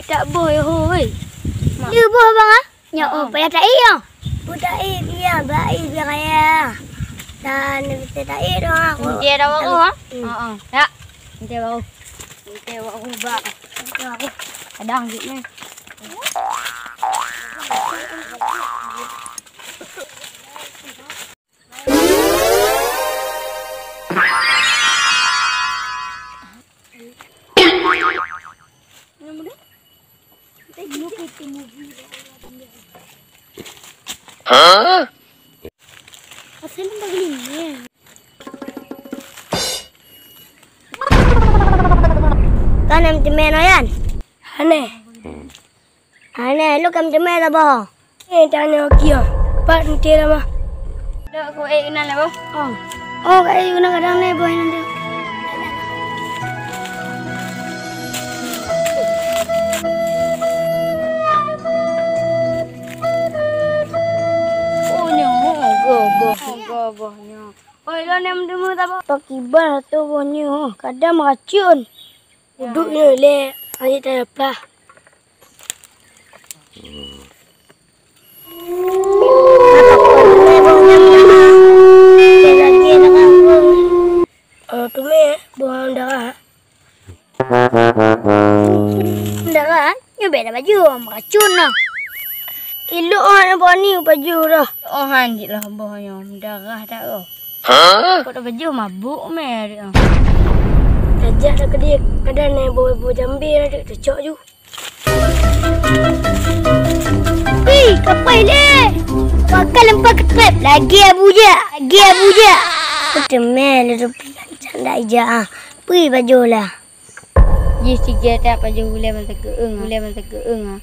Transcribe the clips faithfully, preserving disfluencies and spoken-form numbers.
Tak boh ya, hoi. Mak. Dia boh, bang, ah? Nyoe, oh, payah taék, oh. Payah taék, biar baik, biar kaya. Dan kita taék dong, ah. Dia dah baru, ah? Hmm. Ha, ha. Ya. Dia baru. Dia baru, bak. Dia baru. Kadang gitu ni. Hah? Kan em teumé nyan? Aneh. Aneh, lu kam teumé saboh. Eh, tanya kia. Pat enti lama. Dok, ku ék inan lah, boh. Oh. Oh, ka ék inan kadang ni, boh, inan tu. Oh, nyoe, goboh, goboh nyoe. Oi, lo nem dulu tak apa. Pak Kibar tu boh nyoe, kadang meracun. Uduk nyoe lé, ayo tayaplah. Oh, teumé boh darah. Darah, nyoe beda baju, meracun nah. Ilok oh, nyoe bani baju dah. Oh, han jih lah boh nyoe, darah dah oh. Hah? Kok dah baju mabuk meh dia. Tajak dah ke dia, kadang naik boh-boh jambi dah, cocok ju. Ih, kapai lé. Pakai lempa ketrep. Lagi Abu Jak. Lagi Abu Jak. Kuteumé le rupiah canda ija ah. Pui baju lah. Jih tiga tak baju ulai mata keueng, ulai mata keueng ah.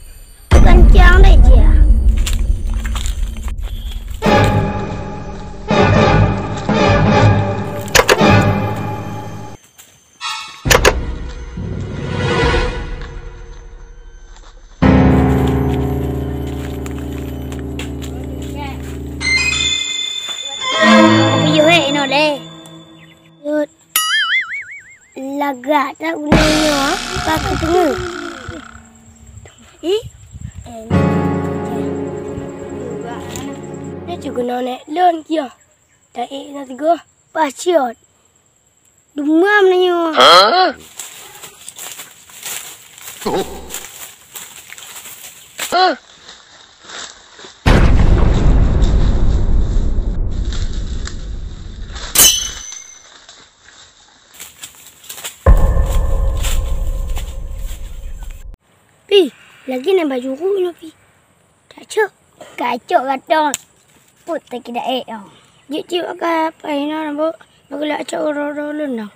Bukan tiang deh jih ah. Piôh eh, inoe lé. Yot. Lagak that uneuen nyoe, pakai teungeut. Ih? Eh, nyoe. Nyoe cit keunoe nèk lôn kiôh. Taék na sigoe. Paciot. Dumam na nyoe. Hah? Hah? Pi, lagi na baju ruek nyoe, Pi. Kacok. Kacok gatong. Put taki daek oh. Jeuet cit bak ka pai na, Bok. Bak lak cok uroe-uroe lôn dong.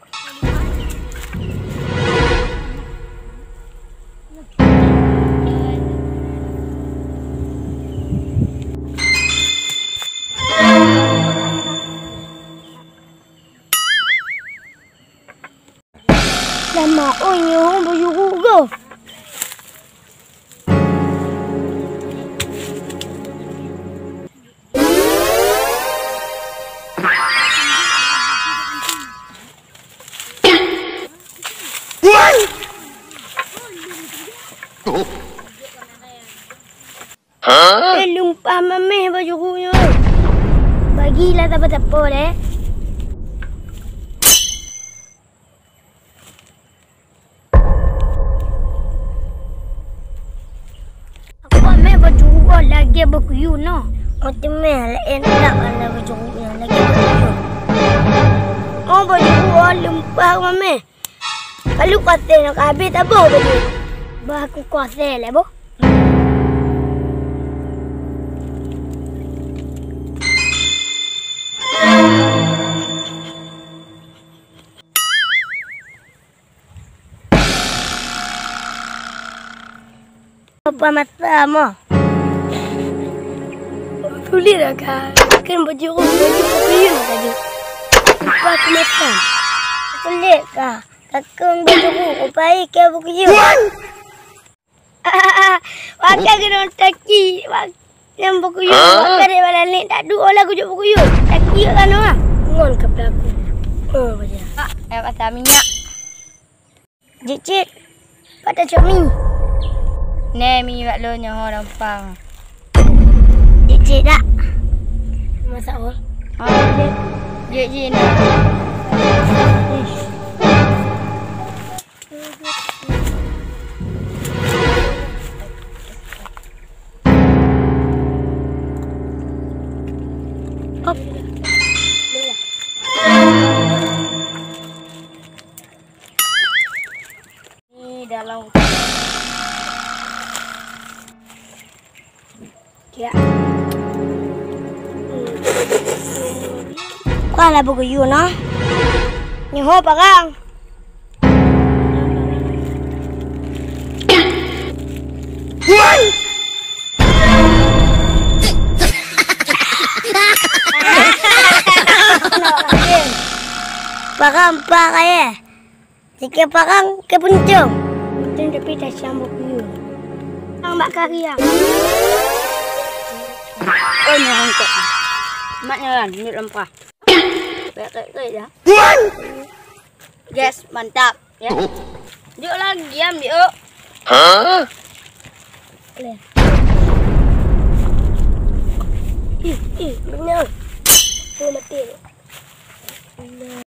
Lama oi nyoe bajuru goh. Eh, lumpah mameh bajuru nyoe. Bagilah tapa-tapa deh. Apa meh bajuru lagèe bukuyueng noh? Oh, teumeh laén that hana bajuru nyan lagèe bukuyueng. Oh, bajuru lumpah mameh. Kalu kuasée nyoe ka habéh taboh baju. Bah aku kuasée lé boh. Apa masa mo? Sulit lah ka. Kan baju aku baju bukuyueng tadi. Apa aku masa? Sulit ka. Kakung baju aku upai ke bukuyueng. Waktu kena taki. Wak-, yang bukuyueng. Hah? Waktu dek badan ni tak dua lah kujuk bukuyueng. Taki kat sana lah. Ngon ke pelaku. Oh, ya. Pak, eh, pasal minyak. Jicit, pat tacok mi? Nè, mi bak lôn nyoe ho dampang. Jeuet cit dak? Masak, Ul. Ha, jeuet. Jeuet cit nè. Ish. Hop. Ni dalam. Ya. Bukan lah beuguyue noh. Nyoe parang. Parang, parang, eh. Jika parang ke puncung. Puncung tapi tak sambung dulu. Ang bak kari ya. Oh, nyerang kok. Mak nyaran, minute lempah. Baik, baik, baik ya. Yes, mantap. Ya. Yuk lagi, am, yuk. Hah? Boleh. Ih, ih, benar. Oh, mati.